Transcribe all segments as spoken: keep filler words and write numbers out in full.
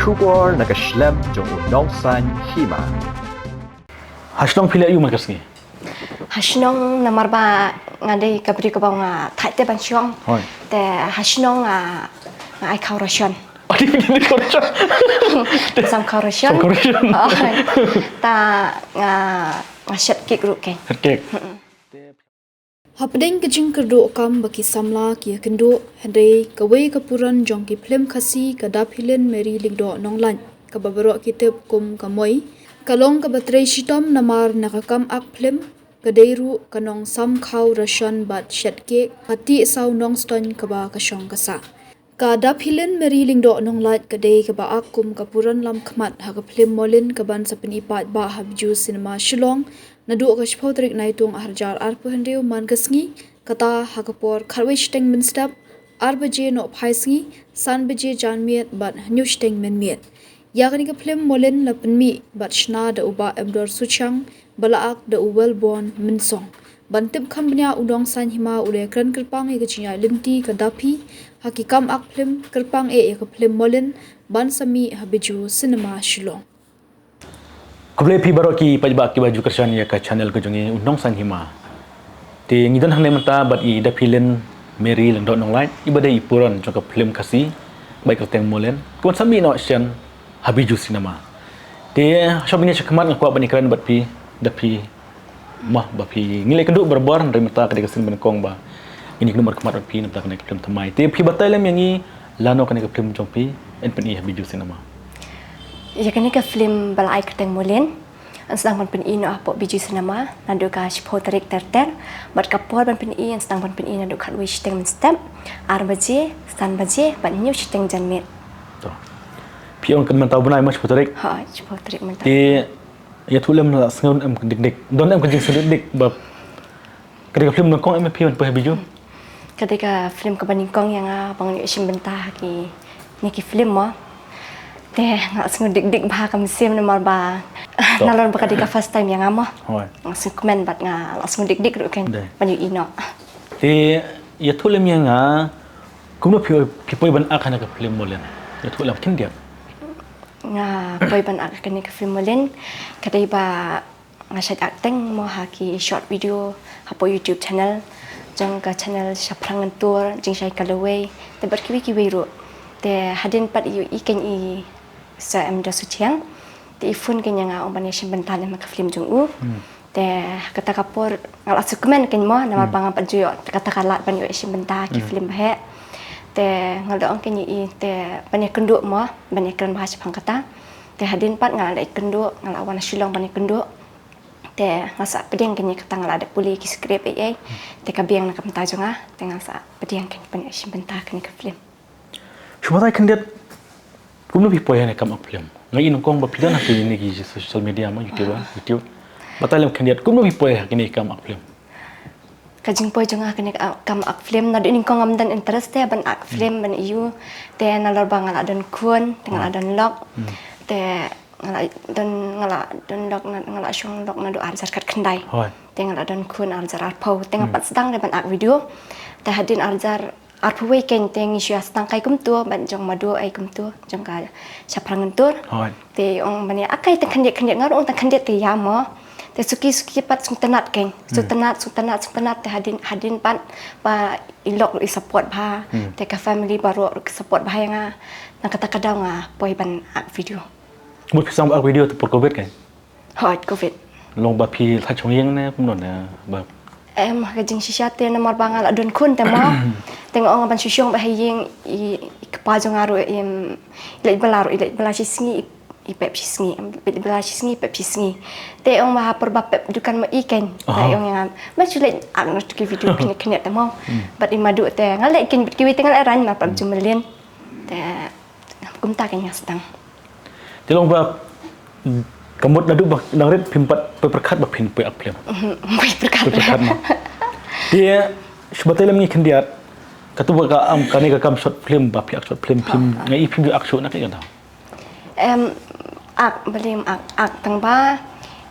Khubor na ka shlem jong u Nongsaiñ Hima. Ha shnong phi leh aiu man ka sngi? Ha shnong namar ba nga dei ka briew kaba nga thait te ban shong. Hoi. Te ha shnong nga, nga ai khaw ration. Adi ni khaw ration. Sam khaw ration. Sam khaw ration. Hoi. Ta nga, nga shet kek ruh ke. Shet kek. Hapdeng ka jingkyrduh kam ba ki samla ki ïakynduh, hynrei kawei ka puran jong ki phlim Khasi ka Daphilin Mary Lyngdoh Nonglait, kaba baroh ki tip kum ka Moi, ka long kaba trei shitom namar na ka kam ak phlim, ka dei ruh ka nongsam khaw ration bad shet kek, ka tih saw nongstoiñ kaba ka shong ka sah. Ka Daphilin Mary Lyngdoh Nonglait ka dei kaba ak kum ka puran lam khmat ha ka phlim Molin kaban sa pyni paidbah ha Bijou Cinema Shillong, naduh ka shiphew tarik Naitung arhajar arphew hynriew man ka sngi, kata ha ka por khatwei shiteng mynstep, ar baje nohphai sngi, san baje janmiet bad hynñiew shiteng mynmiet. Ïa kane ka phlim Molin la pynmih bad shna da u Bah Emdor Suchiang, ba la ak da u Wellborn Mynsong. Ban tip kham bniah u Nongsaiñ Hima u la kren kyrpang ïa ka jingïaid lynti ka Daphi ha ki kam ak phlim, kyrpang eh ïa ka phlim Molin ban sa mih ha Bijou Cinema Shillong. Khublei phi baroh ki paidbah kiba ju kyrshan ïa ka channel ka jong ngi u Nongsaiñ Hima. Te ngi don hangne mynta bad i Daphilin Mary Lyngdoh Nonglait, iba dei i puran jong ka phlim Khasi, ba ai kyrteng Molin, kaban sa mih noh shen ha Bijou Cinema. Te shwa ban ïa sha khmat nga kwah ban ïakren bad phi, Daphi, mo, ba phi, ngi la ïakynduh barabor, hynrei mynta ka dei ka sien ba nyngkong ba ngin ïakynduh markhmat bad phi na ka bynta kane ka phlim thymmai. Te phi batai lem ïa ngi lano kane ka phlim jong phi yn pyni ha Bijou Cinema. Ïa kane ka phlim ba la ai kyrteng Molin, yn sdang ban pyni noh hapoh Bijou Cinema naduh ka shiphew tarik Terter, bad ka por ban pyni yn sdang ban pyni naduh khatwei shiteng mynstep, ar baje, san baje bad hynñiew shiteng janmiet. To. Phi ong kan mynta u bnai mo, shiphew tarik? Ha, shiphew tarik mynta. Te ïathuh lem, la sngew em ka dik dik, don em ka jingsngewdikdik ba ka dei ka phlim nyngkong em phi ban poi ha Bijou? Ka dei ka phlim kaba nyngkong ïa nga ban ïoh shim bynta ha kine ki phlim mo. Te nga la sngew dik dik bha ka mynsiem namar ba nalor ba ka dei ka first time ïa nga mo. Hoi. Nga sngewkmen bad nga la sngew dik dik ruh kan ban ïohi noh. Te ïathuh lem ïa nga, kumno phi, phi poi ban ak ha kane ka phlim Molin? Ïathuh lem khyndiat. Nga poi ban ak ha kane ka phlim Molin ka dei ba nga shait acting mo ha ki short video hapoh YouTube channel jong ka channel Shaphrang Ngentur, Jingshai Ka Lawei, te bad kiwei kiwei ruh. Te hadien pat i, i kan i Sir Emdor Suchiang, te i phone kan ïa nga ong ban ïa shim bynta lem ha ka phlim jong u. Te kata ka por nga la sngewkmen kan mo, namar ba nga pat ju ïoh kata ka lad ban ïoh shim bynta ki phlim ba heh. Te nga la ong kan ïa i te ban ïakynduh mo, ban ïakren bha shaphang kata. Te hadien pat nga la ïakynduh, nga la wan na Shillong ban ïakynduh. Te nga sa pdiang kan ïa kata, nga la dep pule ki script ei ei. Te ka biang na ka bynta jong nga, te nga sa pdiang kan ïa ban ïa shim bynta kane ka phlim. Shu batai khyndiat, kumno phi poi ha kane ka kam ak phlim? Nga i nyngkong ba phi don ha kine ki social media mo, YouTube, YouTube. Batai lem khyndiat, kumno phi poi ha kine ki kam ak phlim? Ka jingpoi jong nga ha kane ka kam ak phlim, naduh nyngkong ngam don interest te ban ak phlim ban ïoh. Te nalor ba nga la don khun, te nga la don lok. Te nga la don, nga la don lok na, nga la shong lok naduh arhajar khatkhyndai. Hoi. Te nga la don khun arhajar arphew. Te nga pat sdang de ban ak video. Te hadien arhajar arphew wei kan te ngi shu ïa sdang kai kumto, ban jong Madu ai kumto, jong ka Shaphrang Ngentur. Hoi. Te ong ban ïa ak kai tang khyndiat khyndiat, nga ruh ong tang khyndiat te ïa mo. Te suki suki pat sngewtynnat kan. Sngewtynnat, sngewtynnat, sngewtynnat te hadien, hadien pat ba i lok ruh i support bha. Te ka family baroh ruh ki support bha ïa nga. Nang kata ka daw nga poi ban ak video. Mut phi sdang ba ak video te por covid kan? Hooid, covid. Long ba phi la shong ïing ne kumno ne ba? Em, ka jingshisha te namar ba nga la don khun te mo. Te nga ong ban shu shong beit ha ïing, i, i kpa jong nga ruh, em, i leit bylla ruh, i leit bylla shi sngi, i, i pep shi sngi, em, i leit bylla shi sngi, i pep shi sngi. Te ong ba ha por ba pep dukan ma i kan. Te ong ïa nga, ba shu leit ak noh ki video khyndiat khyndiat te mo. Bad i Madu te nga leit kan bad kiwei te nga leit rang ma pep ju mlien. Te kumta kan ïa sdang. Te long ba ka mut naduh ba dang rit phim pat pyrkhat ba phin poi ak phlim. Poi pyrkhat. Poi pyrkhat ma. Te shu batai lem ngi khyndiat. Katu ba ka am kane ka kam short film ba phi ak short film phim ngi i phim ju ak shuh na ka ïa dang. Em, ak balim ak, ak tang ba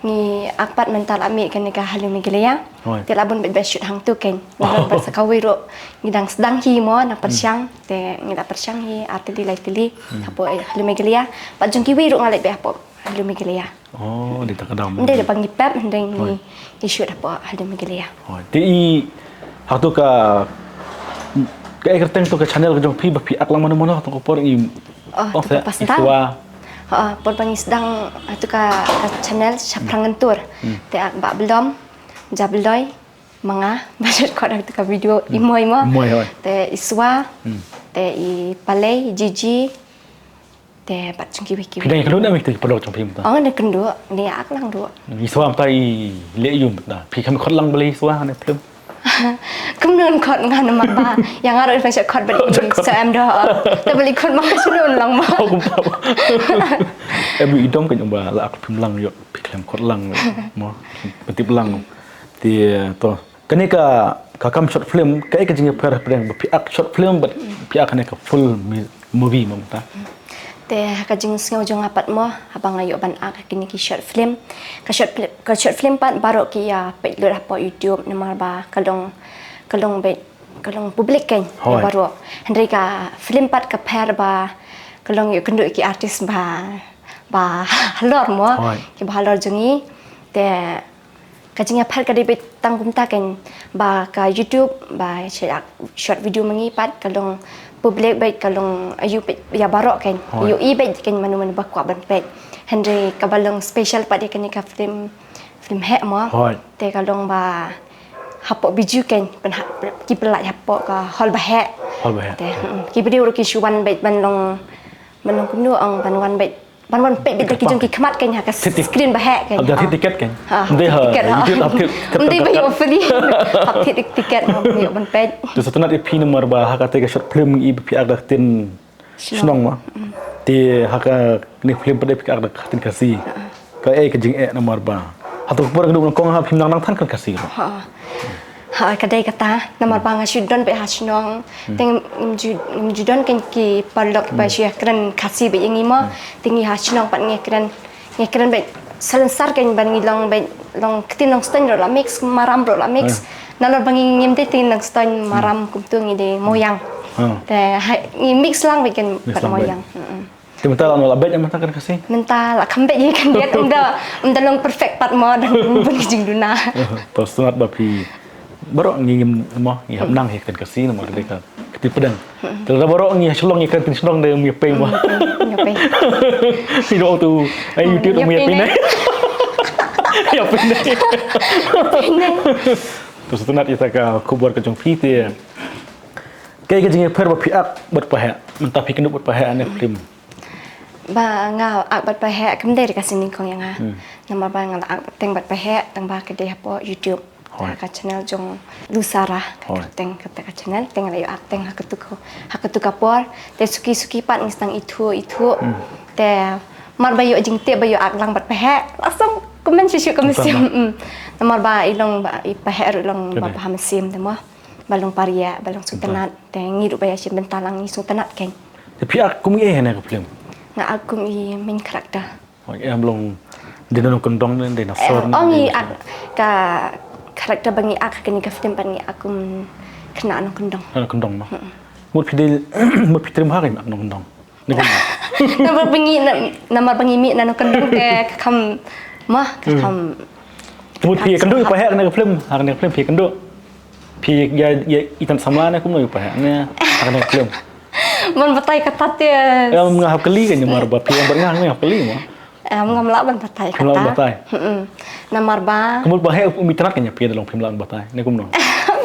Ngi ak pat mynta la mih kane ka Hello Meghalaya. Hoi. Te la bun bad ba shoot hangtu kein. Nalor ba sa kawei ruh ngi dang sdang hi mo na pyrshang. Te ngi la pyrshang hi ar tylli lai tylli. Hapoh, eh, Hello Meghalaya. Bad jong kiwei ruh nga leit bad hapoh Hello Meghalaya. Oh, dei ta ka dam. Ndei da ba ngi pep, ndei ngi, hoi, ngi shoot hapoh Hello Meghalaya. Hoi. Te i hatu ka, ka e kyrteng tu ka channel ka jong phi ba phi ak lang mano mano tu ka por i. Oh, oh, tu ka te, pas i sdang. Swa. Ha, por ba ngi sdang hatu ka, ka channel Shaphrang Ngentur. Hmm. Te ak Bah Blom, Jabloi, ma nga ba shu khot hatu ka video i Moi mo. I Moi, hoi. Te i Swa, hmm, te i Palei, Jiji, te bad jong kiwei kiwei. Phi dang ïakynduh ne em ïa ki paralok jong phi mynta? Oh, ngi kynduh, ngi ak lang duh. I Swa mynta i leh aïu mynta? Phi kham khot lang balei i Swa ha kane ka film? Kumno ngan khot nga namar ba ïa nga ruh i pynshah khot bad i Swa em doh. Te balei khot ma nga shu nud lang ma. Oh, kumta. Em i dom ka ïong ba la ak film lang ïoh phi khlem khot lang mo. Pyntip lang. Te to. Kane ka, ka kam short film, kaei ka jingïapher hapdeng ba phi ak short film bad phi ak kane ka full mi-, movie mo mynta? Te ha ka jingsngew jong nga pat mo, haba nga ïoh ban ak kine ki short film. Ka short fli-, ka short film pat baroh ki ïa peit lut hapoh YouTube namar ba ka long, ka long beit, ka long public kein, hoi, baroh. Hynrei ka film pat ka pher ba ka long ïoh kynduh ki artist ba, ba halor mo. Hoi. Ki ba halor jong ngi. Te ka jingïapher ka dei beit tang kumta kein ba ka YouTube ba short, short video ma ngi pat ka long public beit ka long aïu beit ïa baroh kein. Hoi. Ïohi beit kein mano mano ba kwah ban peit. Hynrei kaba long special pat ïa kane ka film, film heh mo. Hoi. Te ka long ba hapoh Bijou kein pynha-, ki pynlait hapoh ka hall ba heh. Hall ba heh. Te, mm, ki briew ruh ki shu wan beit ban long, ban long kumno ong ban wan beit Ban wan peit beit da ki jong ki khmat kein ha ka screen ba heh kein. Hap thied tiket kein. Ha, hap thied tiket, ha. Ym dei ba ïoh free. Hap thied tiket, hap ïoh ban peit. Te sngewtynnat ïa phi namar ba ha kata ka short film i ba phi ak da ka ktien shnong ma. Te ha kane ka film pat phi ak da ka ktien Khasi. Kaei ka jingeh namar ba hato ka por ka dei nyngkong ha phim nang nang than ka ktien Khasi ruh. Ha. Ha, ka dei kata, namar ba nga shu don beit ha shnong, te ngim ju, ngim ju don kein ki paralok ba shu ïakren Khasi beit ïa ngi mo, te ngi ha shnong pat ngi ïakren, ngi ïakren beit salonsar kein ban ngi long beit, long ktien Nongstoiñ ruh la mix, Maram ruh la mix. Nalor ba ngi ngim dei ktien Nongstoiñ Maram kumto ngi dei Moiang. Te ha, ngi mix lang beit kein pat Moiang. Te mynta la, la beit mynta ka ktien Khasi? Mynta la kham beit ïa khyndiat, ym da, ym da long perfect pat mo, dang bun ki jingduna. To sngewtynnat ba phi baroh ngi ngim mo, ngi hap nang ïa ka ktien Khasi namar ka dei ka ktien pdeng. Te lada baroh ngi ha Shillong ïa ka ktien shnong dei ym ïa pei mo. Ym ïa pei. Ngi dei tu, ai YouTube ym ïa pei ne. Ïa pei ne. To sngewtynnat ïa ka khubor ka jong phi te. Kaei ka jingïapher ba phi ak bad pa heh, mynta phi kynduh bad pa heh ha kane ka film? Ba nga ak bad pa heh kam dei ka sien nyngkong ïa nga. Namar ba nga la ak teng bad pa heh tang ba ka dei hapoh YouTube. Hoi. Ka channel jong Lusara, ka kyrteng kata ka channel, te nga la ïoh ak teng ha katu ka, ha katu ka por. Te suki suki pat ngi sdang ithuh ithuh. Te mar ba ïoh jingtip ba ïoh ak lang bad pa heh, la sdang comment shisha ka mynsiem. Namar ba i long ba i pa heh ruh long ba ha mynsiem te mo. Ba long pariah, ba long sngewtynnat. Te ngi ruh ba ïa shim bynta lang ngi sngewtynnat kein. Te phi ak kum i ei ha kane ka film? Nga ak kum i main character. Em long dei na nongkyndong ne, dei na sor ne, ong i ak ka character ba ngi ak ha kane ka film ba ngi ak kum khynnah nongkyndong. Nongkyndong mo. Mut phi dei, mut phi triem ha ka ak nongkyndong. Namar ba ngi, namar ba ngi mih na nongkyndong te ka kham, mo, ka kham. Mut phi kynduh ïa pa heh ha kane ka film, ha kane ka film phi kynduh. Phi ïa, ïa itynnad samla ne kumno ïa pa heh ne ha kane ka film? Ban batai kata te. Em nga hap kylli kein namar ba phi ong bad nga nga hap kylli mo. Em ngam lah ban batai kata. Ngam lah ban batai. Namar ba. Ka mut ba heh um itynnad kein ïa phi da long phim lah ban batai. Ne kumno?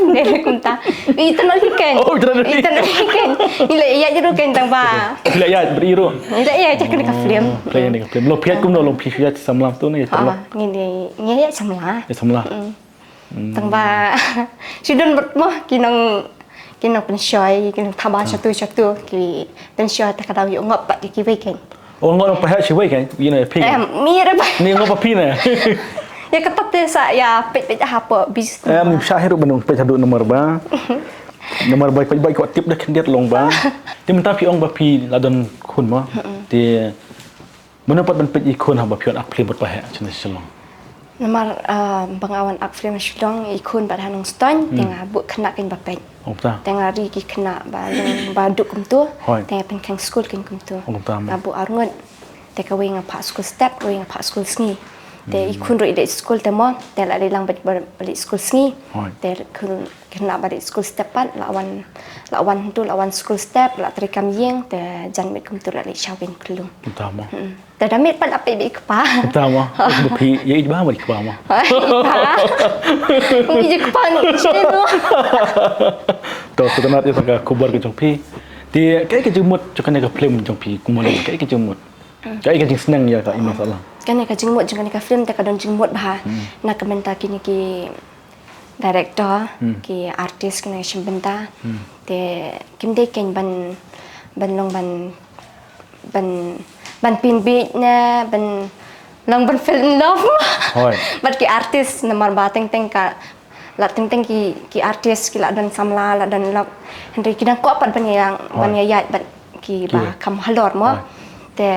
Ne, ne kumta. Itynnad hi kein. Oh, itynnad hi. Itynnad hi kein. Ngi la ïaid ruh kein tang ba. Phi la ïaid bad i ruh. Ngi la ïaid ha kane ka film. Phi la ïaid ha kane ka film. Long phi ïaid kumno long phi ïaid samla tu ne ïaid paralok? Ngi ïaid samla. Ïaid samla. Tang ba shu don bad mo ki nong, ki nong pynshoi, ki nong thaba shatu shatu, ki pynshoi ta ka daw ïoh ngop pat ïa kiwei kein. Oh, ngop pa heh shi wei kein, ïa phi. Em, mi re ba. Ni ngop pa phi ne. Ïa kata te sa ïa peit peit hapoh bis. Em, shah hi ruh ba nong peit haduh namar ba. Namar ba peit ba ko tip da khyndiat long ba. Te mynta phi ong ba phi la don khun mo. Te Mano pat ban peit i khun haba phi wan ak phlim bad pa heh shane Shillong? Namar, ah, ba nga wan act film ha Shillong, i khun bad ha Nongstoiñ, te nga buh khynnah kein ba peit. Te nga ri ki khynnah ba long ba duk kumto, te nga pynkhang skul kein kumto. Nga buh arngut. Te kawei nga phah skul step, kawei nga phah skul sngi. Te i khun ruh i leit skul te mo, te la leit lang ba, ba leit skul sngi. Te khun khynnah ba leit skul step pat, la wan, la wan hangto, la wan skul step, la trei kam ïing, te jan miet kumto la leit shaw kein khlum. Te da miet pat la peit bad i kpa. Kumta mo. Ba phi ïa ïeit bha bad i kpa mo. Ai, i kpa. Ïa i kpa ni, shisha mo. To, sngewtynnat ïa ka khubor ka jong phi. Te kaei ka jingmut jong kane ka film jong phi, kumno lei, kaei ka jingmut? Kaei ka jingsneng ïa ka Imlang Sahlang? Kane ka jingmut jong kane ka film te ka don jingmut bha. Na ka bynta kine ki director, ki artist, kine ki shim bynta. Te kim dei kein ban, ban long ban, ban, ban pynbiej ne ban long ban fall in love bad ki artist, namar ba teng teng ka, la teng teng ki, ki artist ki la don samla, la don lok. Hynrei ki dang kwah pat ban ïa, ban ïaid bad ki ba kham halor mo. Te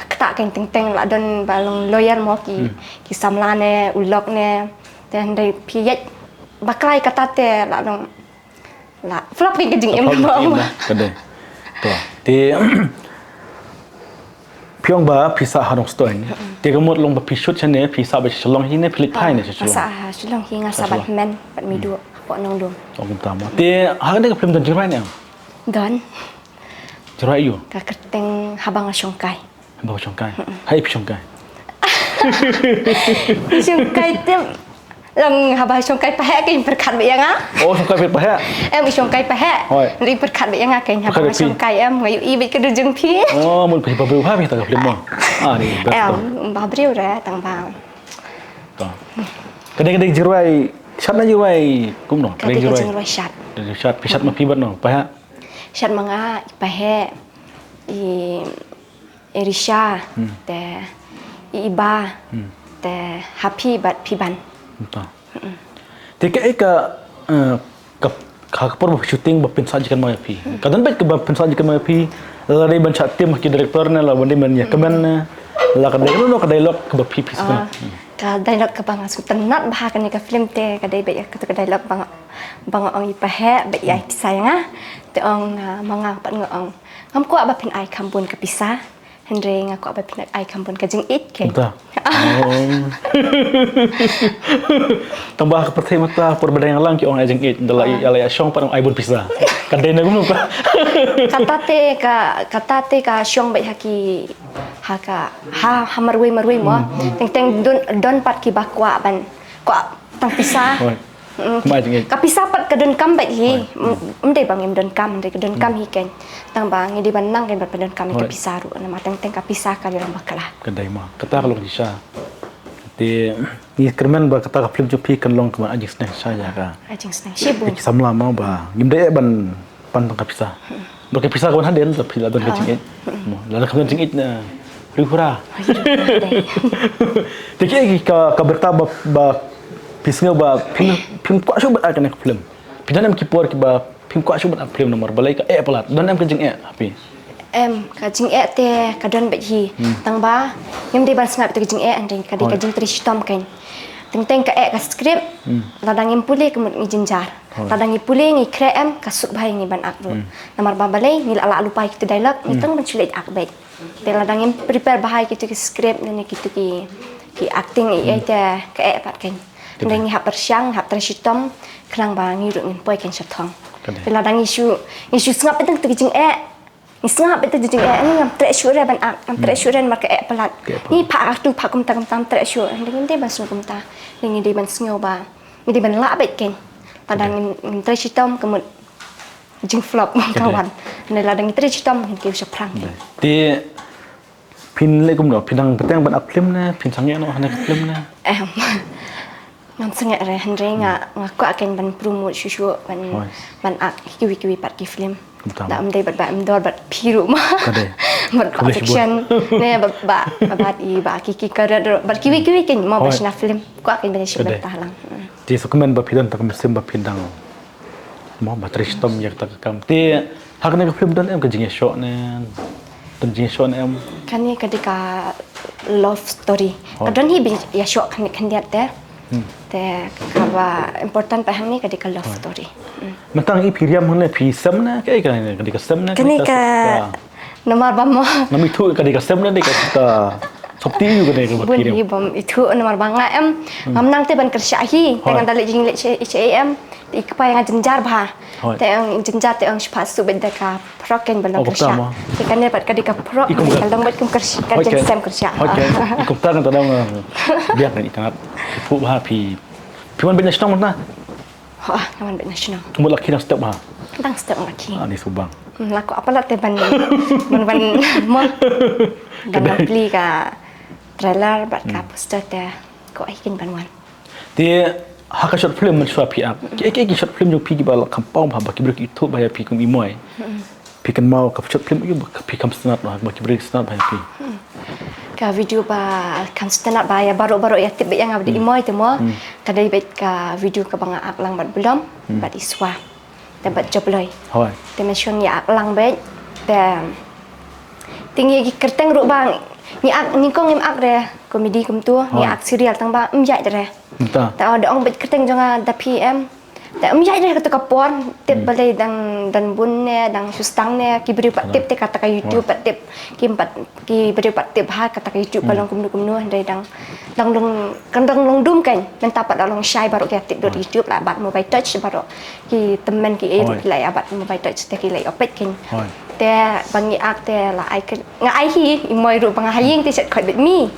kata kein teng teng la don ba long lawyer mo ki, ki samla ne u lok ne. Te hynrei phi ïaid bakla ïa kata te la long, la flop kein ka jingim mo. Ka dei. To. Te phi ong ba phi sah ha Nongstoiñ. Te ka mut long ba phi shoot shane, phi sah bad sha Shillong hi ne, phi leit phai ne sha Shillong? Sah ha Shillong hi, nga sah bad Hynmen bad Miduh hapoh Nongdum. Ong kumta mo. Te ha kane ka film don jingrwai ne em? Don. Jingrwai aiu? Ka kyrteng Haba Nga Shongkai. Haba Nga Shongkai. Haei phi shongkai? Phi shongkai te, long haba shongkai paheh kein pyrkhat beit ïa nga. Oh, shongkai paheh. Em, i shongkai paheh. Hynrei pyrkhat beit ïa nga kein haba nga shongkai em, nga ïohi beit ka dur jong phi. Oh, mut phi ba briew bha phi ta ka film mo. Ah, ni best. Em, ba briew re tang ba. Ka dei, ka dei jingrwai shad ne jingrwai kumno? Ka dei jingrwai shad. Dei shad, phi shad ma phi bad no paheh? Shad ma nga, i paheh, i Erisha, te i Iba, te ha phi bad phi ban. Te kaei ka, eh, ka, ka por ba shooting ba pynsah jingkynmaw ïa phi? Ka don beit kaba pynsah jingkynmaw ïa phi, la dei ban shah tim ki director ne, la ban dei ban ïa kmen ne, la ka dei kano ka dialogue kaba phi phi sngewtynnat? Ka dialogue kaba nga sngewtynnat bha kane ka film te ka dei beit ïa kato ka dialogue ba nga, ba nga ong i paheh beit ïa ai pisa ïa nga. Te ong, ah, ma nga pat nga ong, ngam kwah ba phin ai kham bun ka pisa. Hynrei nga kwah ba phin ai kham bun ka jingïeit kein. Tang ba ha ka pyrthei mynta por ba dang ïalang ki ong ai jingïeit, da la ïa, la ïa shong pat ong ai bun pisa. Ka dei na kumno ka? Kata te ka, kata te ka shong beit ha ki, ha ka, ha, ha marwei marwei mo. Teng teng don, don pat kiba kwah ban, kwah tang pisa. Ka pisa pat ka donkam beit hi. Ym dei ba ngim donkam, hynrei ka donkam hi kein. Tang ba ngi dei ban nang kein bad pyndonkam ïa ka pisa ruh, namar teng teng ka pisa ka long bakla. Ka dei mo, kata ka long shisha. Te ngi kyrmen ba kata ka film jong phi kan long kaba ai jingsneng shisha ïa ka. Ai jingsneng shibun. Ki samla mo ba ngim dei ban pan tang ka pisa. Ba ka pisa ka wan hadien, la phi la don ka jingïeit. Mo, la ka don jingïeit na ri hura. Te ki ka, ka bynta ba, ba phi sngew ba phim, phim kwah shuh ban ai kane ka film? Phi don em ki por kiba phim kwah shuh ban ai film namar balei ka eh palat? Don em ka jingeh ha phi? Em, ka jingeh te ka don beit hi. Tang ba ngim dei ban sngap ïa ka jingeh, hynrei ka dei ka jingtrei shitom kein. Teng teng ka eh ka script, lada ngim pule ka mut ngi jynjar. Lada ngi pule ngi khreh em, ka suk bha ïa ngi ban act ruh. Namar ba balei ngi la lah lypa ïa kito dialogue, ngi tang ban shu leit act beit. Te lada ngim prepare bha ïa kito ki script ne kito ki, ki acting ïa, te ka eh pat kein. Hynrei ngi hap pyrshang, hap trei shitom, khnang ba ngi ruh ngin poi kein sha thong. Te lada ngi shu, ngi shu sngap ïa kito ki jingeh, ngi sngap ïa kito ki jingeh, ngi ngam treh shuh re ban act, ngam treh shuh re namar ka eh palat. Ngi phah katu phah kumta kumta, ngam treh shuh. Hynrei ngim dei ban sngew kumta. Ngi dei ban sngew ba ngi dei ban lah beit kein. Lada ngim, ngim trei shitom ka mut jingflop ka wan. Hynrei lada ngi trei shitom ngin kiew shaphrang. Te phin leh kumno, phin dang bteng ban act film ne, phin sangeh noh ha kane ka film ne? Em. Ngam sangeh re, hynrei nga, nga kwah kein ban promote shuh shuh ban, ban act kiwei kiwei pat ki film. Da ym dei bad ba em dor bad phi ruh mo. Bad ba Fiction ne, bad ba, bad i ba ki, ki karet ruh bad kiwei kiwei kein mo ba shna film. Kwah kein ban shim bynta lang. Te sa kmen ba phi don tang ka mynsiem ba phin dang mo ba trei shitom ïa kata ka kam. Te ha kane ka film don em ka jingïashoh ne? Don jingïashoh ne em? Kane ka dei ka, love story. Ka don hi ba ïa shoh khyndiat khyndiat te. Te kaba important pat hangne ka dei ka love story. Mynta nga i phi riam hangne phi sem ne kaei ka dei ka sem ne. Kane ka namar ba mo. Ngam ithuh ka dei ka sem ne dei ka sopti ïa ka dei ka bun hi bym ithuh namar ba nga em ngam nang te ban kyrshah hi. Te ngan da leh jingleh H A M. Te i kpa ïa nga jynjar bha. Te ong jynjar te ong shipha shu beit da ka phrok kein ba long kyrshah. Te kane pat ka dei ka phrok ka long beit kum kyrshah ka jingsem kyrshah. Hoi kein i kumta kan ta dang biang kan i tang ap. Phu bha phi. Phi wan beit na shnong na. Ha, nga wan beit na shnong. Mut la ki dang step bha. Dang step la ki. Ani subang. La ko apa la te ban ban ban mo. Ban pli ka trailer bad ka poster te ko ai kin ban wan. Te ha ka short film mynshuwa phi ak. Ki ki ki short film jong phi kiba la kham paw bha ba ki briew ki ithuh bha ïa phi kum i moi. Phi kynmaw ka short film ïa ba phi kham sngewtynnat bha ba ki briew ki sngewtynnat bha ïa phi. Ka video ba kham sngewtynnat bha ïa baroh baroh ïa tip beit ïa nga ba dei i moi te mo. Ka dei beit ka video kaba nga ak lang bad Blom bad i Swa. Te bad Jobloi. Te mynshuwa ngi ak lang beit. Te te ngi ki kyrteng ruh ba ngi ak nyngkong ngim ak re comedy kumtu ngi ak serial tang ba ym ïaid re. Te da ong beit kyrteng jong nga da phi em. Te ym ïaid re katu ka por tip balei dang dang bun ne dang shu stang ne ki briew pat tip te kata ka YouTube pat tip kim pat ki briew pat tip ha kata ka YouTube ba long kumno kumno hynrei dang dang long kan dang long dum kein mynta pat da long shai baroh ki tip dot YouTube la bat mobile touch baroh ki tymmen ki ei ruh ki la ïa bat mobile touch te ki la ïa peit kein. Te ba ngi ak te la ai nga ai hi i moi ruh ba nga ha ïing te shet khot beit mi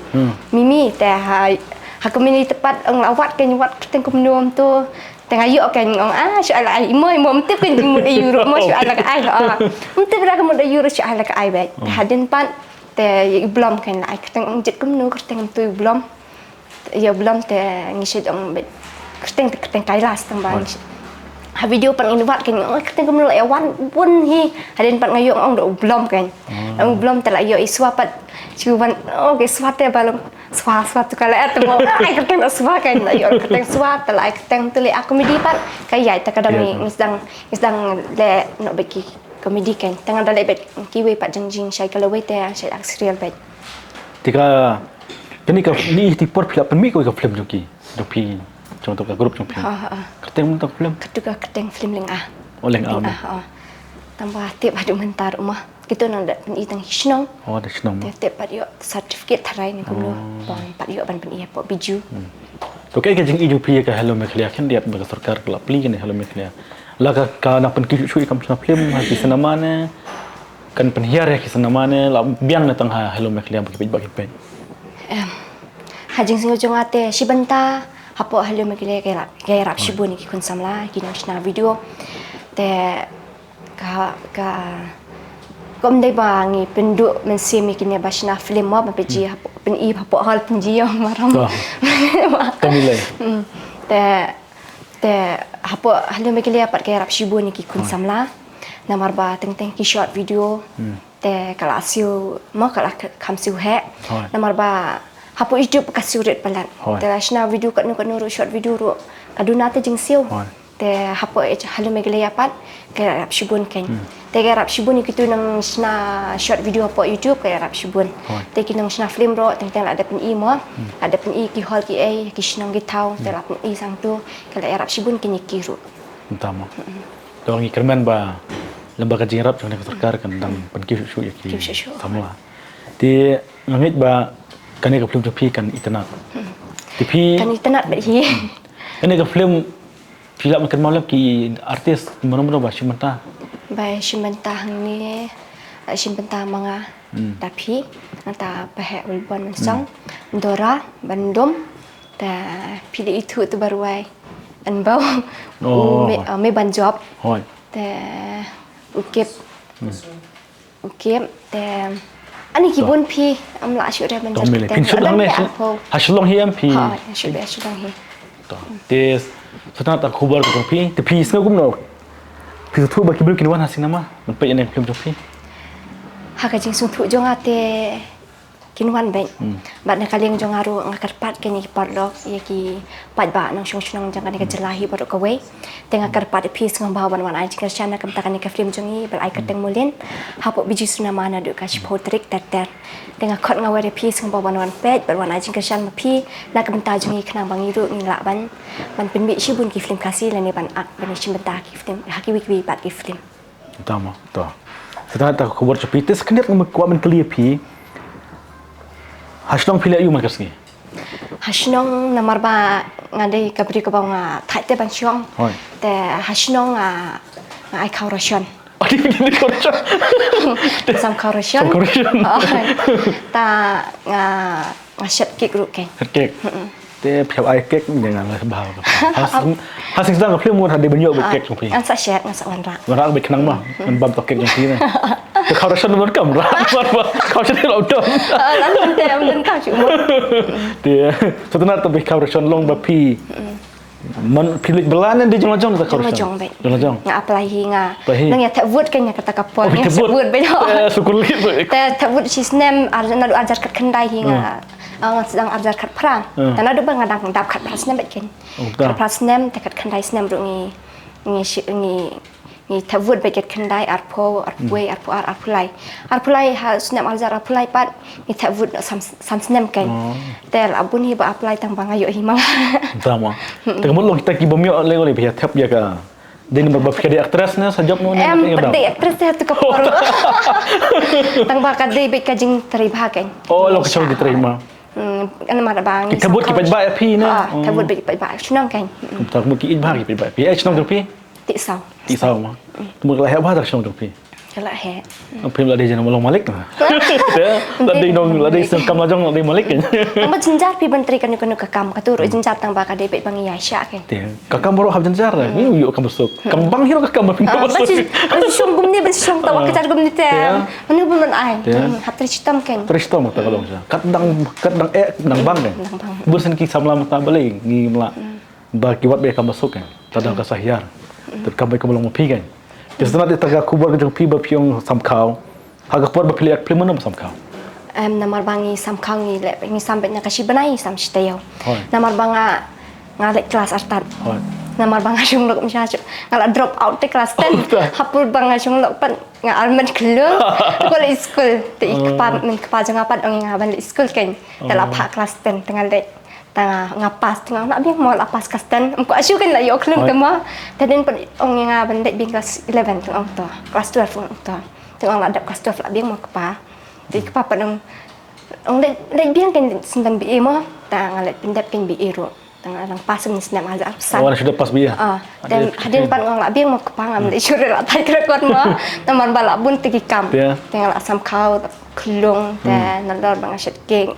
mi mi te ha ha kumne te pat ong la wat kein wat kyrteng kumno kumtu. Te nga ïoh kein ong ah shu ai la ai i moi mo ym tip kein jingmut ïa u ruh mo shu ai la ka ai ha ym tip la ka mut ïa u ruh shu ai la ka ai beit. Te hadien pat te ïa i Blom kein la ai kyrteng ong jied kumno kyrteng kumtu i Blom. Ïa Blom te ngi shu ong beit kyrteng te kyrteng Kailas tang ba ngi ha video pat ngin wad kein ong kyrteng kumno la ïa wan bun hi. Hadien pat nga ïoh ong da u Blom kein. Ong Blom te la ïoh i Swa pat shu wan ong ke Swa te ba long Swa Swa tu ka la et mo ai kyrteng da Swa kein la ïoh kyrteng Swa te la ai kyrteng tu le a comedy pat ka ïa te ka dang ngi sdang ngi sdang le no beit ki comedy kein tang da le beit kiwei pat jing jing shai ka lawei te shai ak serial beit. Te ka kane ka ni ti por phi la pynmih ko ka film jong ki jong phi jong to ka group jong phi. Ha ha. Kyrteng to ka film. Katu ka kyrteng film Leng A. O Leng A. Leng A. Tang ba tip haduh mynta ruh ma. Kitu nang da pyni tang hi shnong. O da shnong. Te tip pat ïoh certificate tharai ni kumno. Bang pat ïoh ban pyni hapoh Biju. To kaei ka jingïohi jong phi ïa ka Hello Meghalaya khyndiat ba ka sorkar ka la plie kane Hello Meghalaya. La ka ka nang pynkiew shuh shuh ïa ka film ha ki cinema ne. Kan pynhiar ïa ki cinema ne la biang ne tang ha Hello Meghalaya ba ki peit ba ki peit. Em. Ha jingsngew jong nga te shi bynta hapoh Hello Meghalaya ka ïarap shibun ïa ki khun samla ki nongshna video. Te ka ka kum dei ba ngi pynduh mynsiem ïa kine ba shna film mo ba pynji hapoh pyn-i hapoh hall pynji ïa maram. Te te hapoh Hello Meghalaya pat ka ïarap shibun ïa ki khun samla. Namar ba teng teng ki short video. Te ka la siew mo ka la kham siew heh. Namar ba hapoh YouTube ka siew rit palat. Te la shna video katno katno ruh short video ruh ka duna te jingsiew. Te hapoh Hello Meghalaya pat ka ïarap shibun kein. Te ka ïarap shibun ïa kitu nongshna short video hapoh YouTube ka ïarap shibun. Te ki nongshna film ruh teng teng la da pyni mo. La da pyni ki hall ki ei ki shnong ki thaw te la pyni sangtu ka la ïarap shibun kine ki ruh. Mynta mo. Te ngi kyrmen ba lem bad ka jingïarap jong ka sorkar kan dang pynkiew shuh shuh ïa ki samla. Te nga ngeit ba kane ka film jong phi kan itynnad. Te phi kan itynnad bad hi. Kane ka film phi lah ban kynmaw lem ki artist mano mano ba shim bynta. Ba shim bynta hangne la shim bynta ma nga da phi nangta Paheh Wilbon Mynsong Dora Bandom. Te phi da ithuh tu ba rwai Anbau u me ban job. Te u Kip u Kip te ani ki bun phi am lah shuh re ban job. Phin shuh hangne ha Shillong hi am phi? Ha shuh be Shillong hi. Te sata ta khubor ko phi te phi sngew kumno? Phi tu ba ki briew kin wan ha cinema ban peit ïa ne film jong phi. Ha ka jingsngewthuh jong nga te Kin wan bad. Hmm. Bad na ka liang jong nga ruh nga kyrpad kane ki paralok, ïa ki paidbah nongshong shnong jong kane ka jylla hi baroh kawei. Te nga kyrpad ïa phi sngewbha ban wan ai jingkyrshan na ka bynta kane ka film jong ngi, Ba la ai kyrteng Mulin, hapoh Bijou Cinema naduh ka shiphew tarik ter ter. Te nga khot nga wer ïa phi sngewbha ban wan peit, ban wan ai jingkyrshan ma phi na ka bynta jong ngi khnang ba ngi ruh ngin lah ban, ban pynmih shibun ki film Khasi lane ban act ban ïashim bynta ki film ha kiwei kiwei pat ki film. Tama, to. Sa tang ta ka khubor jong phi. Te sa khyndiat nga kwah ban kylli ïa phi. Ha shnong phi leh aïu man ka sngi? Ha shnong namar ba nga dei ka briew kaba nga thait te ban shong. Hooid. Te ha shnong nga, nga ai khaw ration. Adi, adi, khaw ration. Sam khaw ration. Sam khaw ration. Hooid. Ta nga, nga shet kek ruh kek. Shet kek. Mm-mm. Te phi hap ai kek ne nga la bha. Ha sing, ha sing sdang ka film mo ha dei ban ïoh bad kek jong phi. Ngan sa shet, ngan sa wanrah. Wanrah bad khnang ma. Ngan bam to kek jong phi ne. Te khaw ration mo kam rah. Khaw ration la utom. Ah, la utom te, am dun khaw shu mo. Te, sa tang ta bad khaw ration long ba phi. Mm. Man phi leit bylla ne dei jong la jong ta khaw ration. Jong la jong bad. Jong la jong. Nga apply hi nga. Apply hi. Nang ïa thep vote kane kata ka por. Oh, nang thep vote. Thep vote bad. Eh, sukul leit bad. Te thep vote shi snem ar naduh ar hajar khatkhyndai hi nga. Hmm. Ah, nga sdang ar hajar khatphra. Hmm. Te naduh ba nga dang dap khatphra snem bad kane. Oh, ta. Khatphra snem, te khatkhyndai snem ruh ngi, ngi shi, ngi, ngi thep vote bad khatkhyndai, arphew, arphew wei, arphew ar, arphew lai. Arphew lai ha snem ar hajar arphew lai pat, ngi thep vote noh sam, sam snem kane. Oh. Te la bun hi ba apply tang ba nga ïoh hi ma nga. Tama. Te ka mut long kita ki bym ïoh lei lei ba ïa thep ïa ka. Dei namar ba phi ka dei actress ne sa jop no ne. Em, ka dei actress te ha tu ka por. Tang ba ka dei bad ka jingtrei bha kane. Oh, long ka shong jingtrei bha. Hmm, namar ba ngi thep vote ki paidbah ïa phi ne. Ah, thep vote bad ki paidbah shnong kane. Hmm. Thep vote ki paidbah, ki paidbah. Phi, eh, shnong jong phi? Tihsaw. Tihsaw ma. Ka mut la heh bha ta ka shnong jong phi. Ka la heh. Phi la dei jong nong malik ma. Te, la dei nong, la dei shnong kam la jong, la dei malik kane. Tang ba jynjar phi ban trei kano kano ka kam, kato ruh jynjar tang ba ka dei bad ba ngi ïaishah kane. Te, ka kam baroh hap jynjar, ngi ïoh kam suk. Kam bang hi ruh ka kam ba phi. Ah, ba suk. Ba shong kumne, ba shong ta ba ka jar kumne te. Te. Mano ba man ai. Te. Hmm, hap trei shitom kane. Trei shitom ta ka long sha. Kat dang, kat dang eh, dang bang kane. Dang bang. Bun sien ki samla mynta balei ngi mlah. Hmm. Ba ki wad ba ïa kam ba suk kane. Ta dang ka sa hiar. Hmm. Te kam ba ïa kam long ma phi kane. Te sa tang ta ka khubor ka jong phi ba phi ong sam khaw. Ha ka por ba phi leh act film mano ba sam khaw? Em, namar ba ngi sam khaw ngi leh, ngi sam bad na ka shi bnai ngi sam shi taïew. Hooid. Namar ba nga, nga leit klas artat. Hooid. Namar ba nga shong lok mynshwa shuh. Nga la drop out te klas ten. Oh, ta. Ha por ba nga shong lok pat nga armet khlung. Ko leit skul. Te i kpa, men kpa jong nga pat ong ïa nga ban leit skul kane. Te la phah klas ten te nga leit. Te nga, nga pass, te nga lah biang mo la pass klas ten. Em ko ashu kan la ïoh khlem te mo. Te dei pat ong ïa nga ban leit biang klas eleven te ong to. Klas twelve ong to. Te nga lah dep klas twelve lah biang mo kpa. Te kpa pat ong, ong leit, leit biang kan snem B A mo. Te nga leit pyndep kan B A ruh. Te nga lah pass snem hajar arphew san. Oh, nga shu dep pass B A. Ah, te hadien pat nga lah biang mo kpa ngam leit shu re la tai kra kot mo. Namar ba la bun te ki kam. Te nga lah sam khaw. Khlung te nalor ba nga shet kek.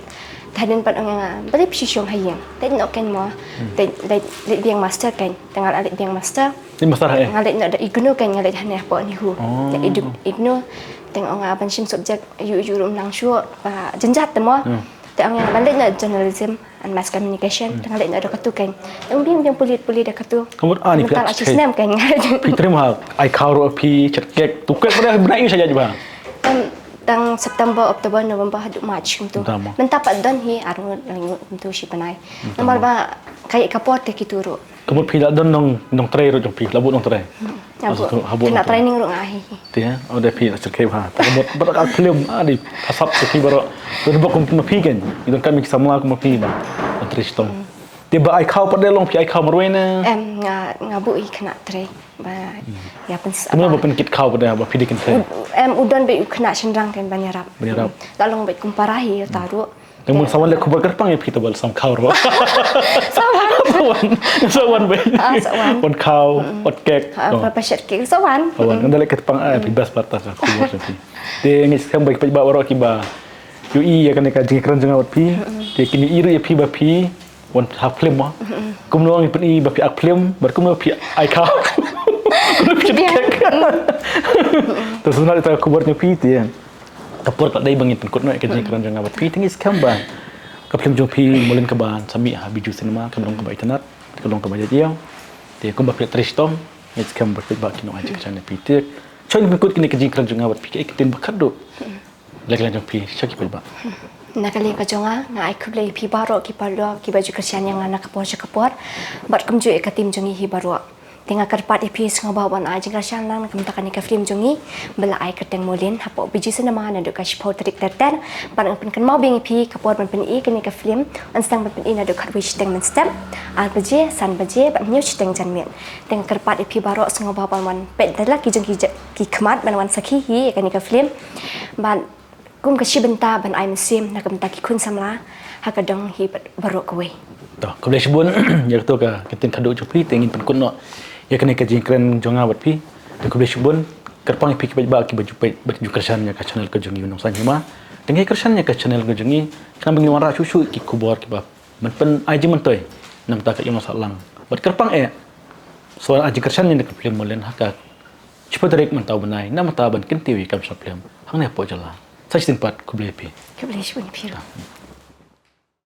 Te hadien pat ong ïa nga, balei phi shu shong ha ïing? Te noh kane mo. Te leit, leit biang master kane. Te nga la leit biang master. Leit master ha eh? Nga leit noh da IGNOU kane, nga leit hangne hapoh NEHU. Oh. Leit IGNOU. Te ong nga ban shim subject ïu ïu ruh nang shuh ba jynjar te mo. Hmm. Te ong ïa nga ban leit noh journalism and mass communication. Hmm. Te nga leit noh da katu kane. Te ong biang biang pule pule da katu. Ka mut ani phi la snem kane. Phi trei ma ai khaw ruh phi shet kek. Tu kek pada bnai ïa sha ïa ba. Em, tang September, October, November haduh March kumtu. Mynta pat don hi ar ngut, lai ngut kumtu shi bnai. Namar ba ka ïa ka por te kitu ruh. Ka mut phi la don nong, nongtrei ruh jong phi, la bud nongtrei. Hmm. Khynnah training ruh nga hi. Te, oh, da phi la syrkhei bha. Te ka mut ba ka film, ah, dei phasap te phi baroh. Te ba kum ma phi kane. Ngi donkam ki samla kum ma phi ba. Nongtrei shitom. Hmm. Te ba ai khaw pat dei long phi ai khaw marwei ne? Em, nga, nga buh ïa khynnah trei. Ba ïa pyn. Kumno ba pynkit khaw pat dei ba phi dei kynthei? Em, u don bad u khynnah shynrang kan ban ïarap. Ban ïarap. La long bad kum para hi ïa ta ruh. Te mut sa wan leh khubor kyrpang ïa phi te ba la sam khaw ruh. Sa wan. Sa wan bad. Ah, sa wan. Wan khaw, wan kek. Ah, ba shet kek sa wan. Sa wan. Ynda leh kyrpang ai phi best part ta khubor phi. Te ngi skhem ba ki paidbah baroh kiba ïohi ïa kane ka jingkren jong nga bad phi. Te kin ïohi ruh ïa phi ba phi wan ha film mo. Kumno ngi pyni ba phi act film, bad kumno phi ai khaw. Kumno phi kek. Te sa tang ta khubor jong phi te. Ka por pat dei ba ngin pynkut noh ïa ka jingkren jong nga bad phi, te ngi skhem ba ka film jong phi Mulin kaba sa mih ha Bijou Cinema ka long kaba itynnad, ka long kaba ïaid ïew. Te kumba phi trei shitom, ngi skhem ba phi ba kin ong ai jingkren ïa phi te. Choi ngin pynkut kine ka jingkren jong nga bad phi ka ktien ba khatduh. Leh leh jong phi sha ki paidbah. Na ka liang ka jong nga, nga ai khublei ïa phi baroh ki paralok kiba ju kyrshan ïa nga na ka por sha ka por. Bad kumjuh ïa ka team jong ngi hi baroh. Te nga kyrpad ïa phi sngewbha ban ai jingkyrshan lang na ka bynta kane ka film jong ngi, ba la ai kyrteng Molin hapoh B G Cinema naduh ka shiphew tarik Lyrten. Bad nga pynkynmaw biang ïa phi ka por ban pyni kane ka film, yn sdang ban pyni naduh khatwei shiteng mynstep, ar baje, san baje bad hynñiew shiteng janmiet. Te nga kyrpad ïa phi baroh sngewbha ban wan peit da la ki jong ki ja-, ki khmat ban wan sakhi hi ïa kane ka film. Bad kum ka shi bynta ban ai mynsiem na ka bynta ki khun samla ha ka dong hi bad baroh kawei. To, khublei shibun ïa kato ka ktien khadduh jong phi, te ngin pynkut noh ïa kane ka jingkren jong nga bad phi. Te khublei shibun, kyrpang ïa phi ki paidbah kiba ju peit bad ju kyrshan ïa ka channel ka jong ngi Nongsan Hima. Te ngi kyrshan ïa ka channel ka jong ngi khnang ba ngin wanrah shuh shuh ki khubor kiba ban pyn ai jingmyntoi na ka bynta ka ïing sahlang. Bad kyrpang eh sa wan ai jingkyrshan ïa ka film Molin ha ka shiphew tarik mynta u bnai, na ka bynta ban kyntiew ïa ka kam shna film hangne hapoh jylla. Sa shisien pat khublei ïa phi. Khublei shibun ïa phi ruh.